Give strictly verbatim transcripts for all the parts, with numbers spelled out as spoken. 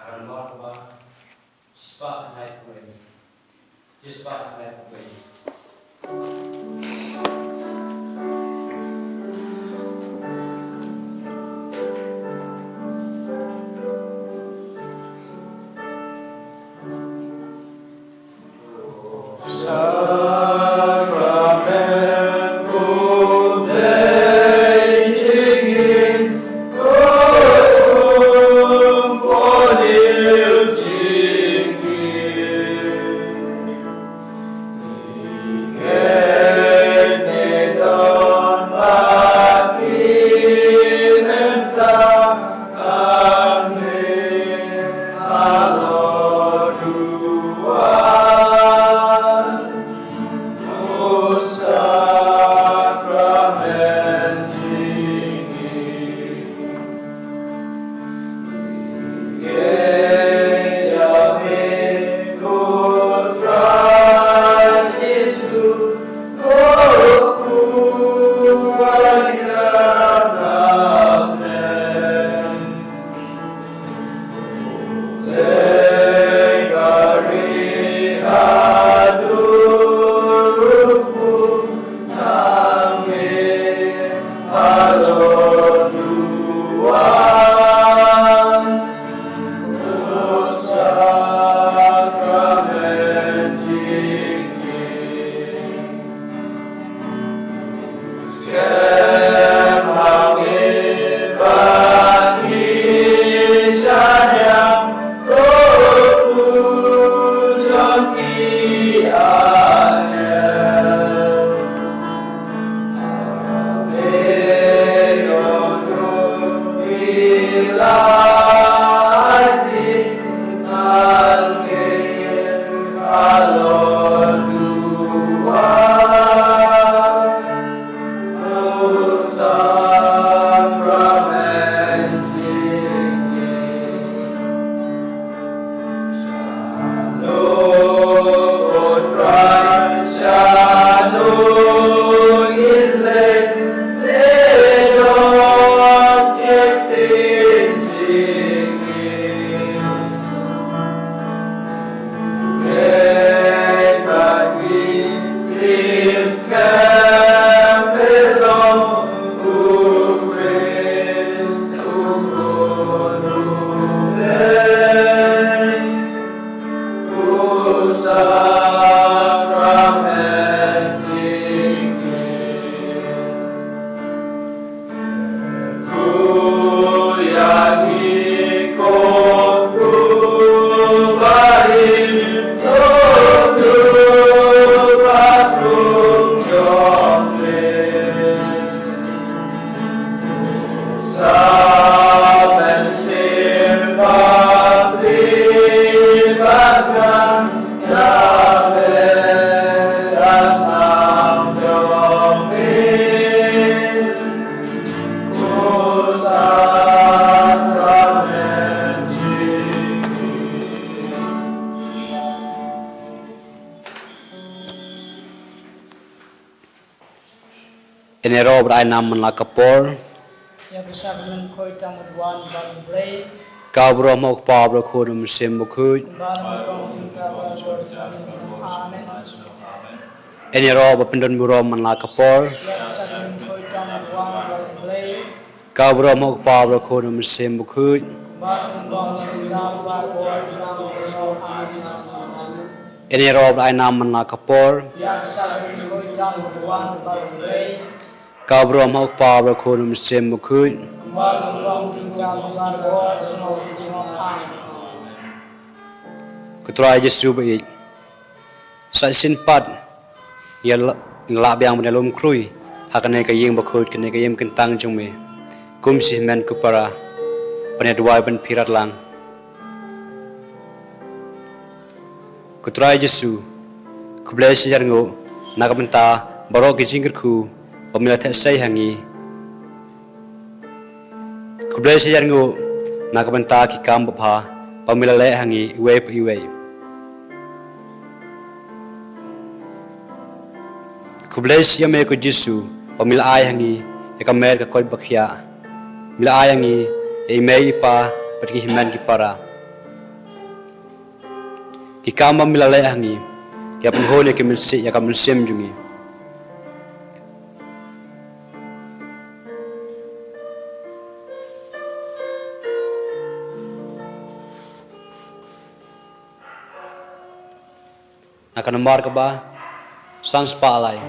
Ran Mawtba, shispah khyndai phew wei. Shispah khyndai phew wei. Yn ïaroh bad ai nam man la ka por. Ïa ka sha ka mynkhuid tang u Wan ba U Blei. Ka burom ha u Kpa, bad u Khun, u Mynsiem Bakhuid. Ba u kong jingkyrkhu. Amen. Yn ïaroh ba pyndon burom man la ka por. Ïa ka sha ka mynkhuid tang u Wan ba U Blei. Ka burom ha u Kpa, bad u Khun, u Mynsiem Bakhuid. Ba u kong jingkyrkhu. Amen. Yn ïaroh bad ai nam man la ka por. Ïa ka sha ka mynkhuid tang u Wan ba U Blei. Ka burom ha u Kpa, bad u Khun, u Mynsiem Bakhuid. Ba u kong jingkyrkhu. Amen. Ko Trai Jisu ba ïeit. Sa shisien pat ngi la, ngi la biang ban ïalum khrui ha kane ka ïing bakhuid, kane ka ïing kyntang jong me, kum shi hynmen ki para, ban ïa duwai ban pyrkhat lang. Ko Trai Jisu, khublei shi hajar nguh na ka bynta baroh ki jingkyrkhu ba me la theh sei ha ngi. Khublei shi hajar nguh na ka bynta ki kam babha ba me la leh ha ngi iwei pa iwei. Khublei shi ïa me ko Jisu ba me la ai ha ngi ïa ka met ka koit ba khiah. Me la ai ha ngi ïa i mei i pa bad ki hynmen ki para. Ki kam ba me la leh ha ngi ki la pynhun ïa ka mynsiem, ïa ka mynsiem jong ngi. Na ka nambar kaba san spah lai.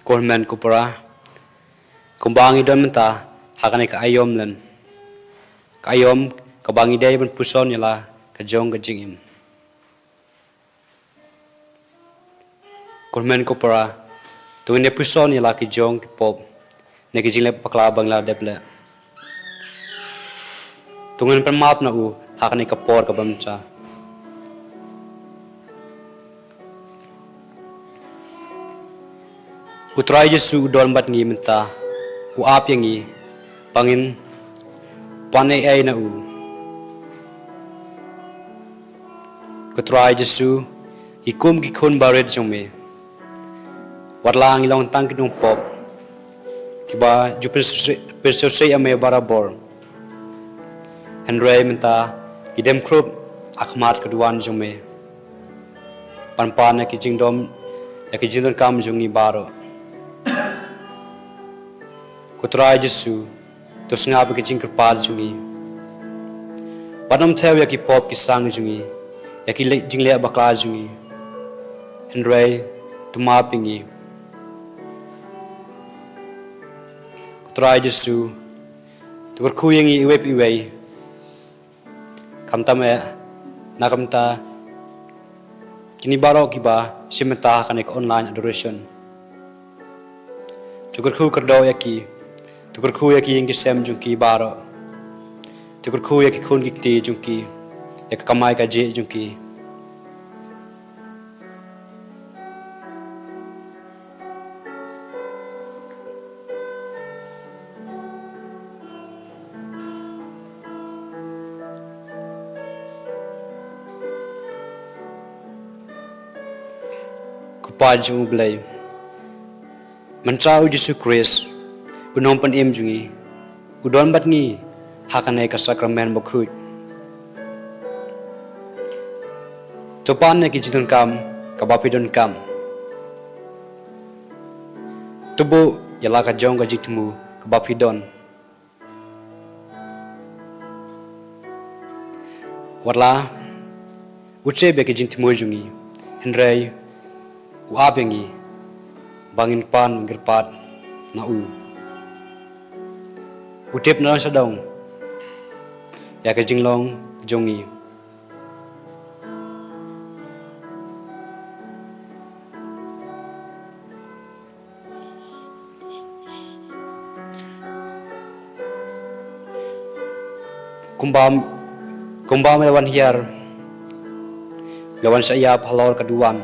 Ko hynmen ko para, kumba ngi don mynta ha kane ka aïom lem, ka aïom kaba ngi dei ban puson ïa la ka jong ka jingim. Ko hynmen ko para, to ngin ïa puson ïa la ki jong ki pop ne ki jingleh bakla ba ngi la dep leh. To ngin pan map na u ha kane ka por kaba mynta. U Trai Jisu u don bad ngi mynta, u ap ïa ngi ba ngin pan ei ei na u. Ko Trai Jisu, ngi kum ki khun barit jong me. Wat la ngi long tang ki nongpop kiba ju pynsngewsih, pynsngewsih ïa me barabor. Hynrei mynta ngi dem khrup ha khmat ka duwan jong me ban pan ïa ki jingdom, ïa ki jingdonkam jong ngi baroh. Ko Trai Jisu, to sngap ïa ki jingkyrpad jong ngi. Wat nym thew ïa ki pop ki sang jong ngi, ïa ki leh, jingleh bakla jong ngi. Hynrei to map ïa ngi. Ko Trai Jisu, to kyrkhu ïa ngi iwei pa iwei. Khamtam eh, na ka bynta kine baroh kiba shim bynta ha kane ka online adoration. To kyrkhu kyrdoh ïa ki, to kyrkhu ïa ki ïing ki sem jong ki baroh. To kyrkhu ïa ki khun ki kti jong ki, ïa ka kamai kajih jong ki. Kpa jong U Blei. Mynta U Jisu Khrist, U Nongpynim jong ngi, u don bad ngi ha kane ka sakramen bakhuid. To pan ïa ki jingdonkam kaba phi donkam. To buh ïa la ka jong ka jingthmu kaba phi don. Wat la u tip ïa ki jingthmu jong ngi, hynrei u ap ïa ngi ba ngin pan kyrpad na u. U tip na shadong ïa ka jinglong jong ngi. Kumba, kumba me la wan hiar, la wan shah ïap halor ka duwan.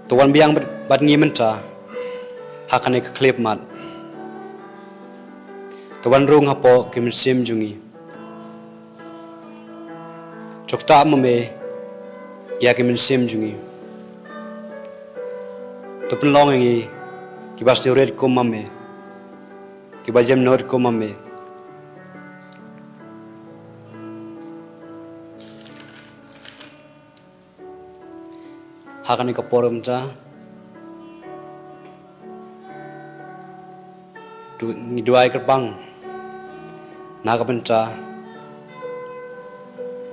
To wan biang bad, bad ngi mynta ha kane ka khyllipmat. To wan rung hapoh ki mynsiem jong ngi. Chok ta ma me ïa ki mynsiem jong ngi. To pynlong ïa ngi kiba sngewrit kum ma me, kiba jem nud kum ma me. Ha kane ka por mynta, ngi duwai kyrpang na ka bynta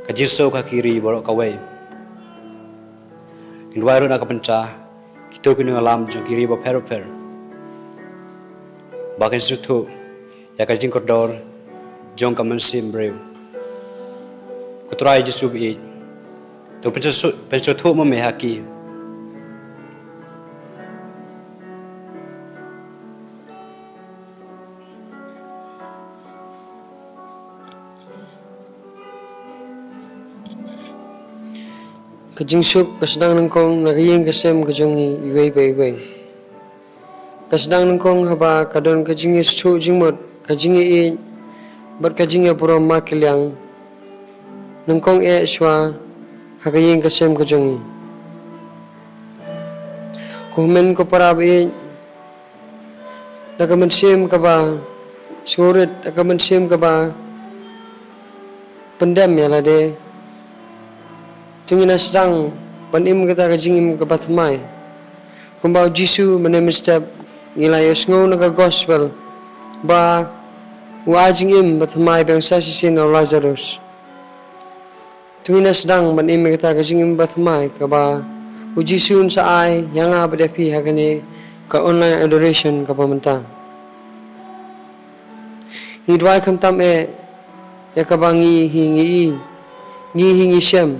ka jingsuk ha ki ri baroh kawei. Ngi duwai ruh na ka bynta kito ki nongïalam jong ki ri bapher bapher, ba kin sngewthuh ïa ka jingkordor jong ka mynsiem briew. Ko Trai Jisu baieit, to pynsngewthuh, pynsngewthuh ma me ha ki. Ka jingsuk ka sdang nyngkong na ka ïing ka sem ka jong ngi iwei pa iwei. Ka sdang nyngkong haba ka don ka jingïasuk jingmut, ka jingïaieit bad ka jingïaburom markylliang. Nyngkong eh shuwa ha ka ïing ka sem ka jong ngi. Ko hynmen ko para baieit, da ka mynsiem kaba sngewrit, da ka mynsiem kaba pyndem ïa lade, to ngin ïa sdang ban im kata ka jingim kaba thymmai. Kumba u Jisu mynne mynstep ngi la ïohsngew na ka gospel ba u ai jingim ba thymmai biang sa shisien na u Lazarus. To ngin ïa sdang ban im ïa kata ka jingim ba thymmai kaba u Jisu un sa ai ïa nga bad ïa phi ha kane ka online adoration kaba mynta. Ngi duwai khamtam eh ïa kaba ngi hi ngi i, ngi hi ngi shem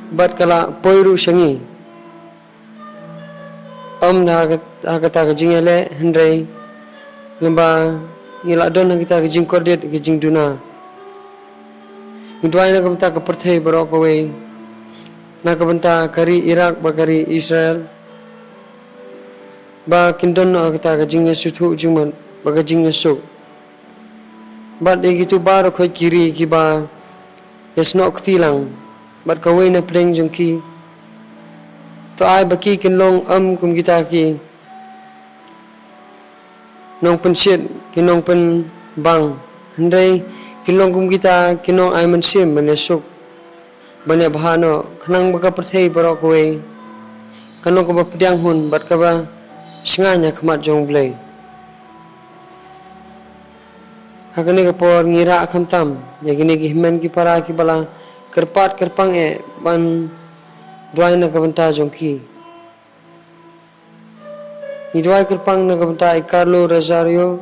bad ka la poi ruh sha ngi. Ym da ha kat-, ha kata ka jingïaleh hynrei lyngba ngi la don ha kata ka jingkordit ka jingduna. Ngi duwai na ka bynta ka pyrthei baroh kawei, na ka bynta ka ri Iraq bad ka ri Israel, ba kin don ha kata ka jingïasuk jingmut bad ka jingïasuk. Bad ïa kito baroh khoit ki ri kiba ïasnoh kti lang bad kawei na pdeng jong ki, to ai ba ki kin long ym kum kita ki nongpynshit, ki nongpynbang, hynrei kin long kum kita ki nong ai mynsiem ban ïasuk, ban ïabha noh, khnang ba ka pyrthei baroh kawei kan long kaba pdiang hun bad kaba shngaiñ ha khmat jong U Blei. Ha kane ka por ngi rah khamtam ïa kine ki hynmen ki para kiba la kyrpad kyrpang eh ban duwai na ka bynta jong ki. Ngi duwai kyrpang na ka bynta i Carlo Rosario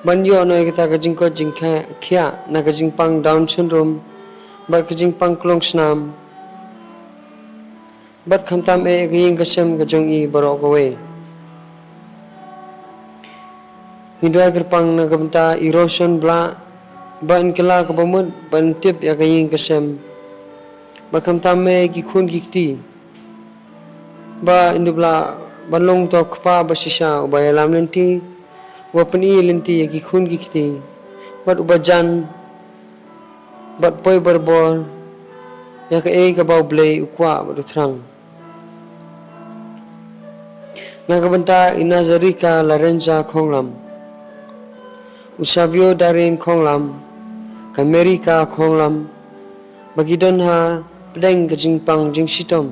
ban ïoh noh ïa kata ka jingkoit jingkhiah na ka jingpang Down syndrome bad ka jingpang klong snam. Bad khamtam eh ka ïing ka sem ka jong i baroh kawei. Ngi duwai kyrpang na ka bynta i Roson Blah ba yn kylla kaba mut ba yn tip ïa ka ïing ka sem. Bad khamtam eh ki khun ki kti ba yn dup lah ban long uto u kpa ba shisha uba ïalam lynti, uba pyni lynti ïa ki khun ki kti bad uba jan bad poi barabor ïa kaei kaba U Blei u kwah bad u thrang. Na ka bynta i Nazarika Larenza Khonglam, u Savio Darren Khonglam, ka Merika Khonglam, ba ki don ha pdeng ka jingpang jingshitom.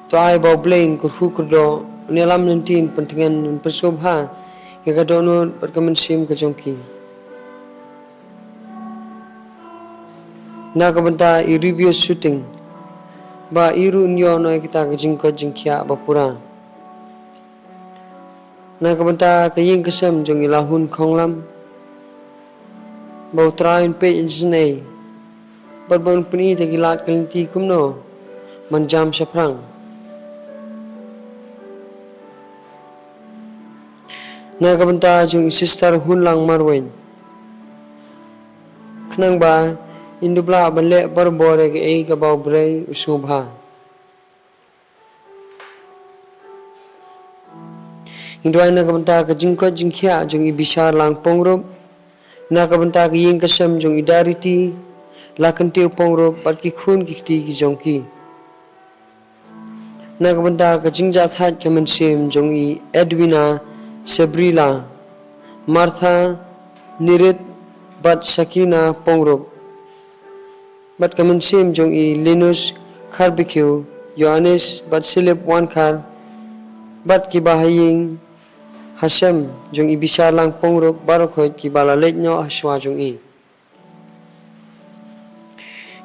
To ai ba U Blei un kyrkhu kyrdoh, un ïalam lynti, un pyntngen, un pynsngewbha ïa ka dohnud bad ka mynsiem ka jong ki. Na ka bynta i Rubio Shooting, ba i ruh un ïoh noh ïa kita ka jingkoit jingkhiah ba pura. Na ka bynta ka ïing ka sem jong i Lahun Khonglam, ba U Trai un peit ïa ka jingïaseng, bad ba un pyni ïa ki lad ka lynti kumno ban jam shaphrang. Na ka bynta jong i Sister Hunlang Marwein, khnang ba in dup lah ban leh barabor ïa kaei kaba U Blei u sngewbha. Ngi duwai na ka bynta ka jingkoit jingkhiah jong i Bishar Lang Pongrup, na ka bynta ka ïing ka sem jong i Dariti Lakentiew Pongrup bad ki khun ki kti ki jong ki. Na ka bynta ka jingjahthait ka mynsiem jong i Edwina Sebrila, Martha Nirit bad Sakina Pongrup, bad ka mynsiem jong i Linus Kharbikiew, Ïoannis bad Silip Wankhar, bad ki bahaïing hasem jong i Bishar Lang Pongrup baroh khoit kiba la leit noh ha shuwa jong i.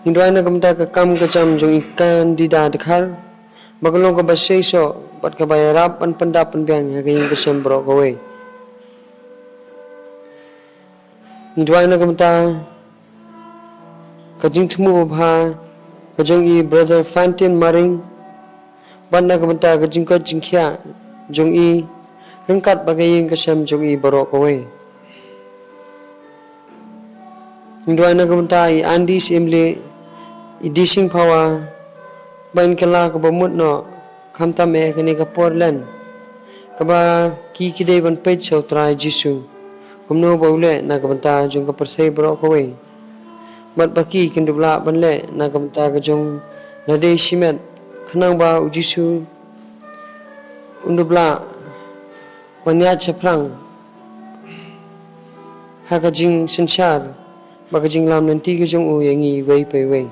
Ngi duwai na ka bynta ka kam ka jam jong i Kandida Dkhar, ba kan long kaba seisoh bad kaba ïarap ban pyndap pynbiang ha ka ïing ka sem baroh kawei. Ngi duwai na ka bynta ka jingthmu babha ka jong i Brother Fantin Maring, bad na ka bynta ka jingkoit jingkhiah jong i ryngkat bad ka ïing ka sem jong i baroh kawei. Ngi duwai na ka bynta i Andi Syiemlieh, i Dising Phawa, ba yn kylla kaba mut noh, khamtam eh ha kane ka por len, kaba ki ki dei ban peit sha U Trai Jisu, kumno ba u leh na ka bynta jong ka pyrthei baroh kawei. Bad ba ki kin dup lah ban leh na ka bynta ka jong lade shimet, khnang ba U Jisu un dup lah ban ïaid shaphrang ha ka jingsynshar bad ka jinglam lynti ka jong u ïa ngi iwei pa iwei.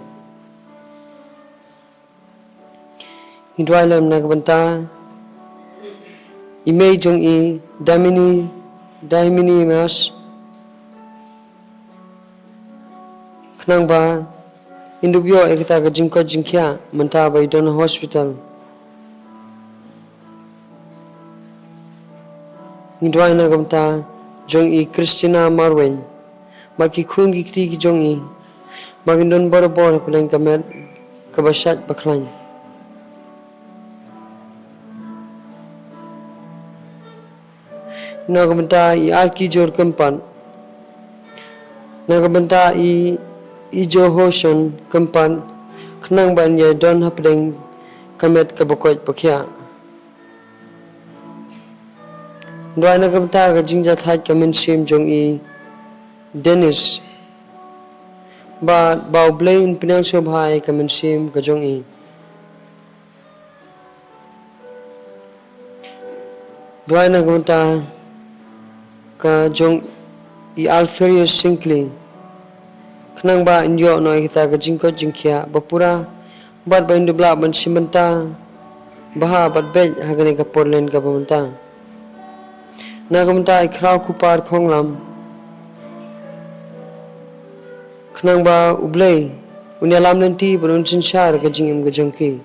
Ngi duwai lem na ka bynta i mei jong i Damini, Damini Mas, khnang ba in dup ïoh ïa kata ka jingkoit jingkhiah mynta ba i don ha hospital. Ngi duwai na ka bynta jong i Christina Marwein bad ki khun ki kti ki jong i, ba kin don barabor hapdeng ka met kaba shait ba khlaiñ. Na ka bynta i Arki Jor Kympat, na ka bynta i, i Johoshon Kympat, khnang ban ïa don hapdeng ka met kaba koit ba khiah. Duwai na ka bynta ka jingjahthait ka mynsiem jong i Dennis, ba, ba U Blei un pynïasoh bha ïa ka mynsiem ka jong i. Duwai na ka bynta ka jong i Alferius Singkli, khnang ba in ïoh noh ïa kata ka jingkoit jingkhiah ba pura, bad ba in dup lah ban shim bynta bha bad beit ha kane ka por len kaba mynta. Na ka bynta i Khraw Kupar Khonglam, khnang ba U Blei un ïalam lynti bad un synshar ka jingim ka jong ki.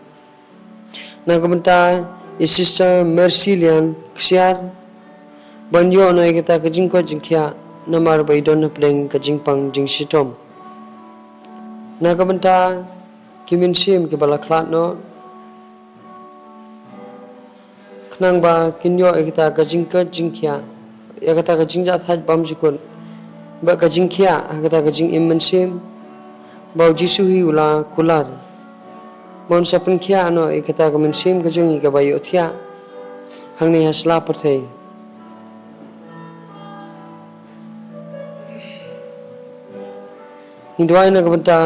Na ka bynta i Sister Mercilian Ksiar, ban ïoh noh ïa kata ka jingkoit jingkhiah namar ba i don hapdeng ka jingpang jingshitom. Na ka bynta ki mynsiem kiba la khlad noh, khnang ba kin ïoh ïa kata ka jingkoit jingkhiah, ïa kata ka jingjahthait bymjukut, bad ka jingkhiah ha kata ka jingim mynsiem ba U Jisu hi u la kular, ba un sa pynkhiah noh ïa kata ka mynsiem ka jong i kaba ïohthiah hangne ha sla pyrthei. Ngi duwai na ka bynta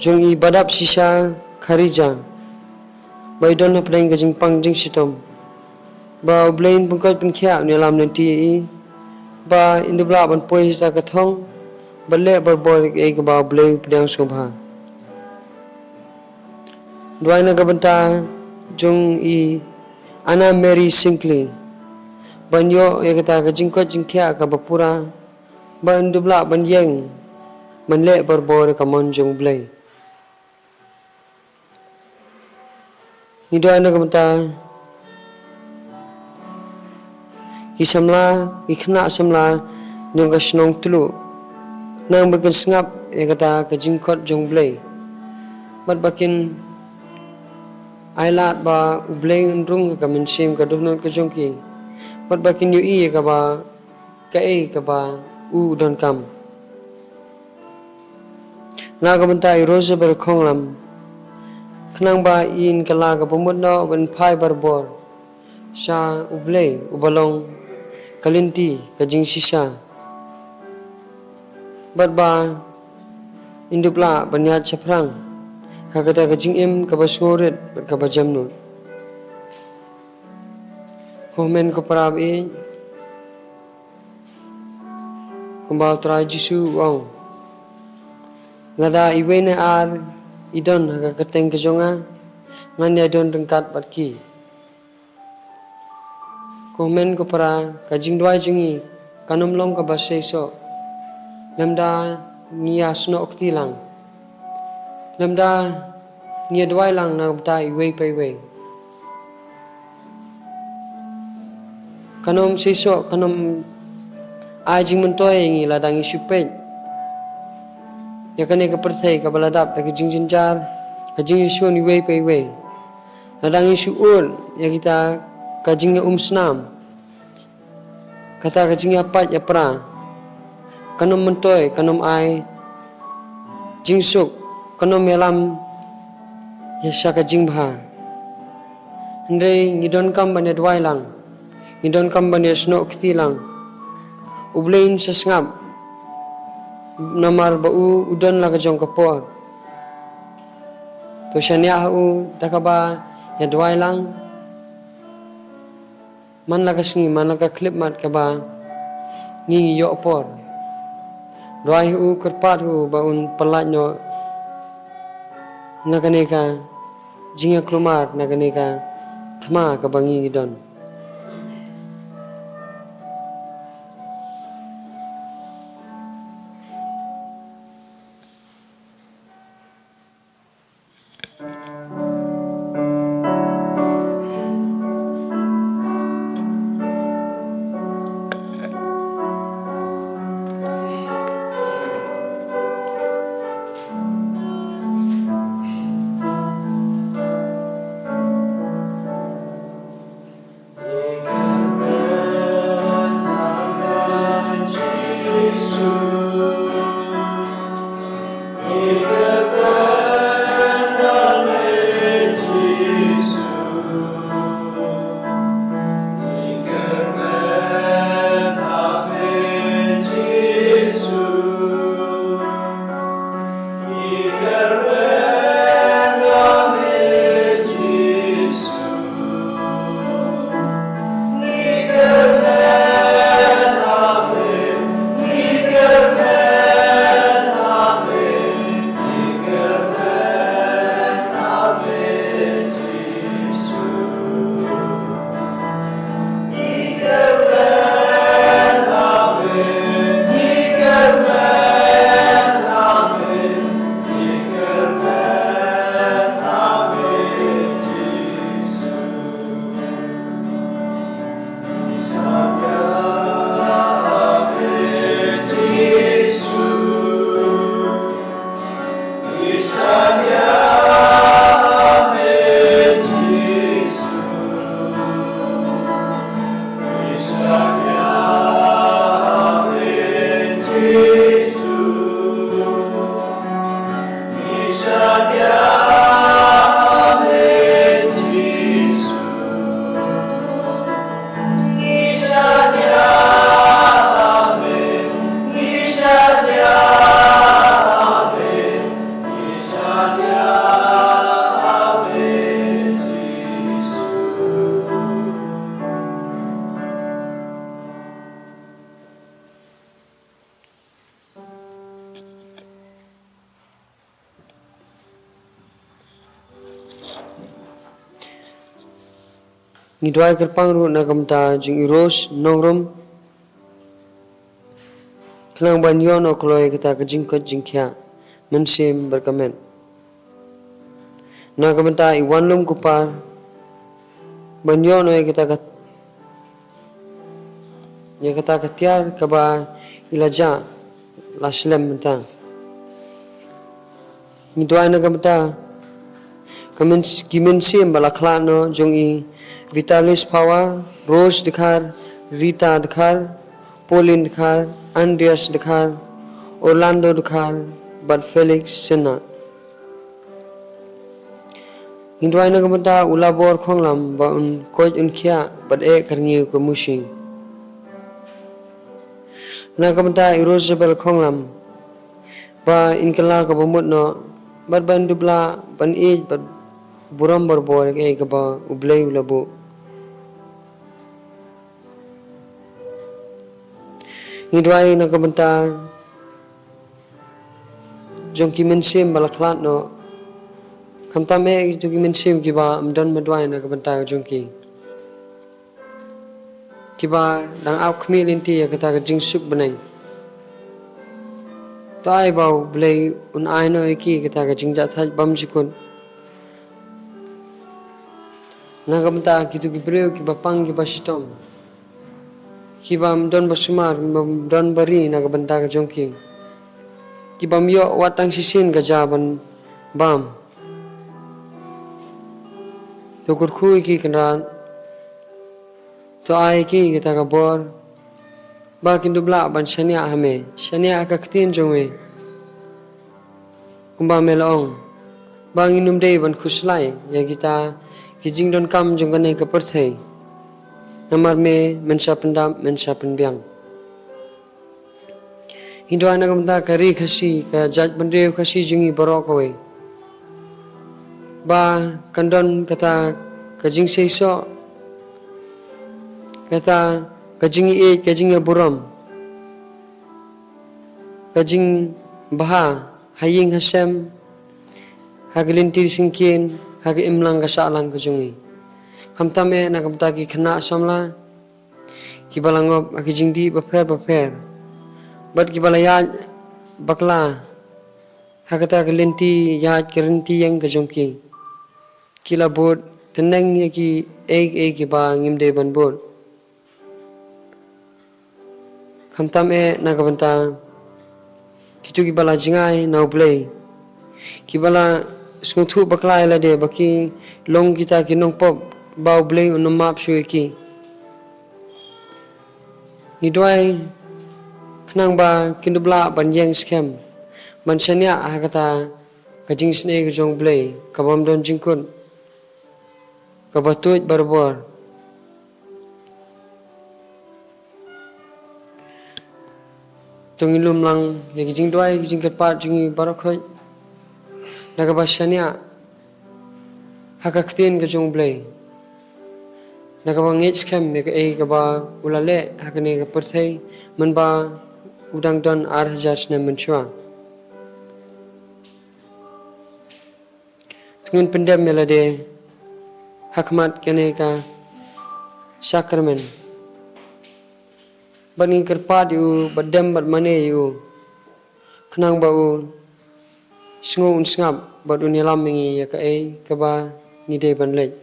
jong i Badap Shisha Kharija, ba i don hapdeng ka jingpang jingshitom, ba U Blei un pynkhuid pynkhiah, un ïalam lynti ïa i, ba in dup lah ban poi sha ka thong bad leh barabor ïa kaei kaba U Blei u pdiang sngewbha. Duwai na ka bynta jong i Anna Mary Singkli, ban ïoh ïa kata ka jingkoit jingkhiah kaba pura, ba un dup lah ban ïeng ban leh barabor ïa ka mon jong U Blei. Ngi duwai na ka bynta ki samla, ki khynnah samla jong ka shnong Tluh, nang ba kin sngap ïa kata ka jingkhot jong U Blei, bad ba kin ailad ba U Blei un rung ha ka mynsiem ka dohnud ka jong ki, bad ba kin ïohi ïa kaba, kaei kaba u donkam. Na ka bynta i Rosabel Khonglam, khnang ba in kylla kaba mut noh ban phai barabor sha U Blei uba long ka lynti ka jingshisha, bad ba in dup lah ban ïaid shaphrang ha kata ka jingim kaba sngewrit bad kaba jemnud. Ko Hynmen ko Para ba ïeit, kumba U Trai Jisu u ong, lada iwei ne ar i don ha ka kyrteng ka jong nga, ngan ïadon ryngkat bad ki. Ko Hynmen ko Para, ka jingduwai jong ngi kan ym long kaba seisoh lymda ngi ïasnoh kti lang, lymda ngi ïaduwai lang na ka bynta iwei pa iwei. Kan ym seisoh, kan ym ai jingmyntoi ïa ngi lada ngi shu peit ïa kane ka pyrthei kaba la dap da ka jingjynjar, ka jingïashun iwei pa iwei. Lada ngi shu ud ïa kita ka jingïaumsnam, kata ka jingïapait ïapra, kan ym myntoi, kan ym ai jingsuk, kan ym ïalam ïa sha ka jingbha. Hynrei ngi donkam ban ïaduwai lang, ngi donkam ban ïasnoh kti lang. U Blei un sa sngap, namar ba u, u don la ka jong ka por. To shaniah ha u da kaba ïaduwai lang man la ka sngi, man la ka khyllipmat kaba ngi ïoh por. Duwai ha u, kyrpad ha u ba un pyllait noh na kane ka jingïakulmar, na kane ka thma kaba ngi don. Ngi duwai kyrpang ruh na ka bynta jong i Rose Nongrum, khnang ban ïoh noh kloi kata ka jingkoit jingkhiah mynsiem bad ka met. Na ka bynta i Wanlum Kupar, ban ïoh noh ïa kata ka, ïa kata ka tiar kaba i la jah la slem mynta. Ngi duwai na ka bynta ka myn-, ki mynsiem ba la khlad noh jong i Vitalis Phawa, Rose Dkhar, Rita Dkhar, Pauline Dkhar, Andreas Dkhar, Orlando Dkhar bad Felix Sinha. Ngi duwai na ka bynta u Labor Khonglam ba un koit un khiah bad eh kyrngiew ka mushi. Na ka bynta i Rosabel Khonglam ba in kylla kaba mut noh bad ban dup lah ban ïeit bad burom barabor ïa kaei kaba U Blei u la buh. Ngi duwai na ka bynta jong ki mynsiem ba la khlad noh, khamtam eh jong ki mynsiem kiba ym don ba duwai na ka bynta jong ki, kiba dang ap khmih lynti ïa kata ka jingsuk bneng. To ai ba U Blei un ai noh ïa ki kata ka jingjahthait bymjukut. Na ka bynta kito ki briew kiba pang kiba shitom, kiba ym don ba sumar, ym don ba ri na ka bynta ka jong ki, kiba ym ïoh wat tang shisien ka ja ban bam. To kyrkhu ïa ki Kynrad, to ai ïa ki kata ka bor ba kin dup lah ban shaniah ha me, shaniah ha ka ktien jong me. Kumba me la ong ba ngin ym dei ban khuslai ïa kita ki jingdonkam jong kane ka pyrthei. Namar me men sa pyndap, men sa pynbiang. Ngi duwai na ka bynta ka ri Khasi, ka jaitbynriew Khasi jong ngi baroh kawei, ba kan don kata ka jingseisoh, kata ka jingïeit, ka jingïaburom, ka jingbha ha ïing ha sem, ha ka lynti syngkien, ha ka imlang ka sahlang ka jong ngi. Khamtam eh na ka bynta ki khynnah samla kiba la ngop ha ki jingdih bapher bapher bad kiba la ïaid bakla ha kata ka lynti ïaid ka lynti ïeng ka jong ki. Ki la bud tneng ïa kiei kiei kiba ngim dei ban bud. Khamtam eh na ka bynta kito kiba la jngai na U Blei, kiba la sngewthuh bakla ïa lade ba ki long kita ki nongpop ba U Blei un ym map shuh ïa ki. Ngi duwai khnang ba kin dup lah ban ïeng skhem, ban shaniah ha kata ka jingisynei ka jong U Blei kaba ym don jingkut, kaba tuid barabor. To ngin lum lang ïa ki jingduwai, ki jingkyrpad jong ngi baroh khoit, na kaba shaniah ha ka ktien ka jong U Blei, na kaba ngeit skhem ïa kaei kaba u la leh ha kane ka pyrthei mynba u dang don ar hajar snem mynshuwa. To ngin pyndem ïa lade ha khmat kane ka sakramen, bad ngin kyrpad ïa u bad dem bad mane ïa u, khnang ba u sngew un sngap bad un ïalam ïa ngi ïa kaei kaba ngi dei ban leit.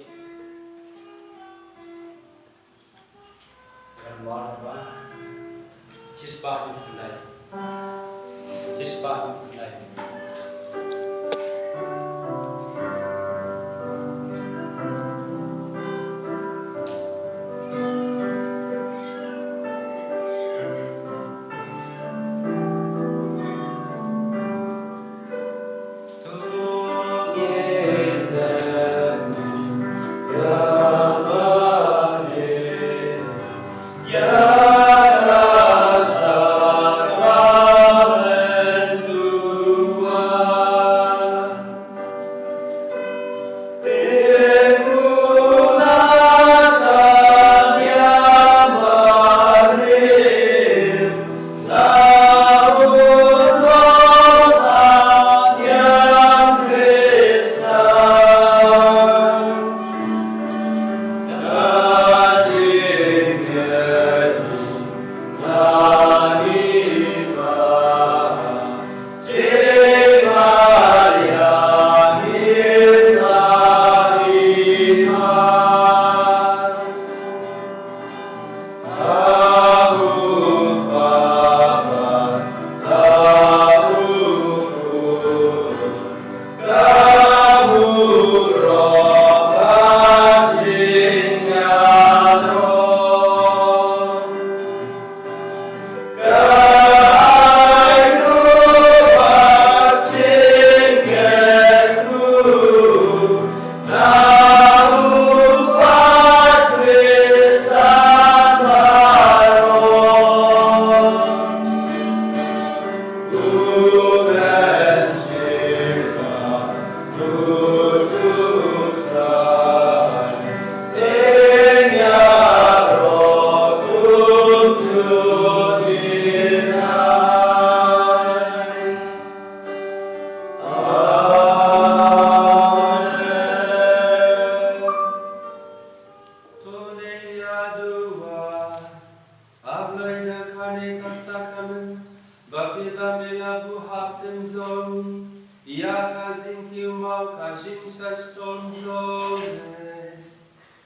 jong me.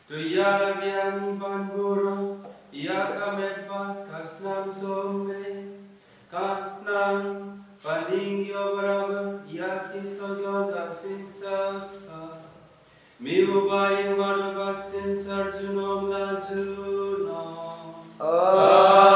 To ïarap ïa ngi ban burom ïa ka met bad ka snam jong me. Ka khnang ba ngin ïoh barabor ïa ki sawdong ka synshar. Me uba ïeit bad uba synshar junom la junom. Amen.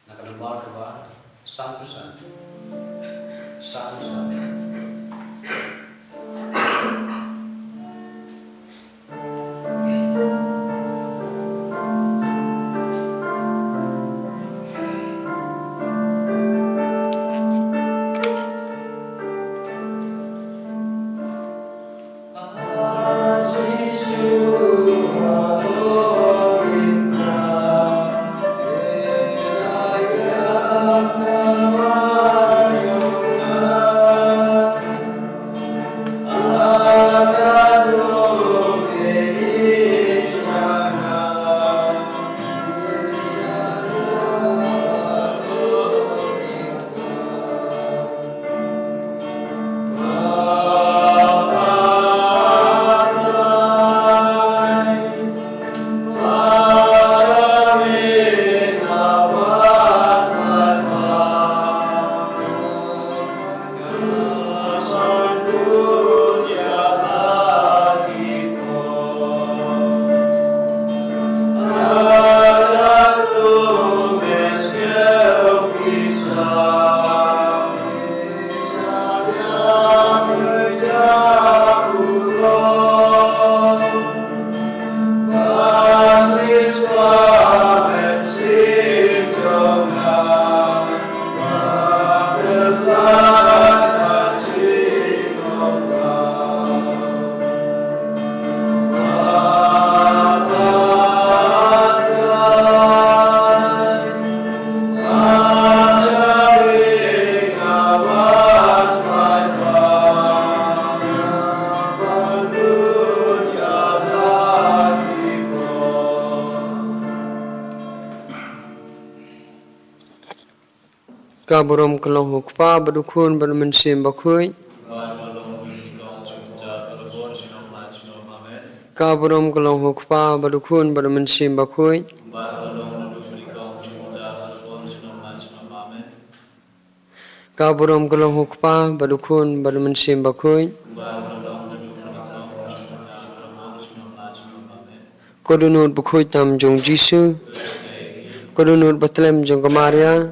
Na ka nombar kaba san phew san. San phew san. Ka burom ka long ha u Kpa bad u Khun bad u Mynsiem Bakhuid. Ka burom ka long ha u Kpa bad u Khun bad u Mynsiem Bakhuid. Ka burom ka long ha u Kpa bad u Khun bad u Mynsiem Bakhuid. Ko Dohnud bakhuid tam jong u Jisu. Ko Dohnud batlem jong ka Maria.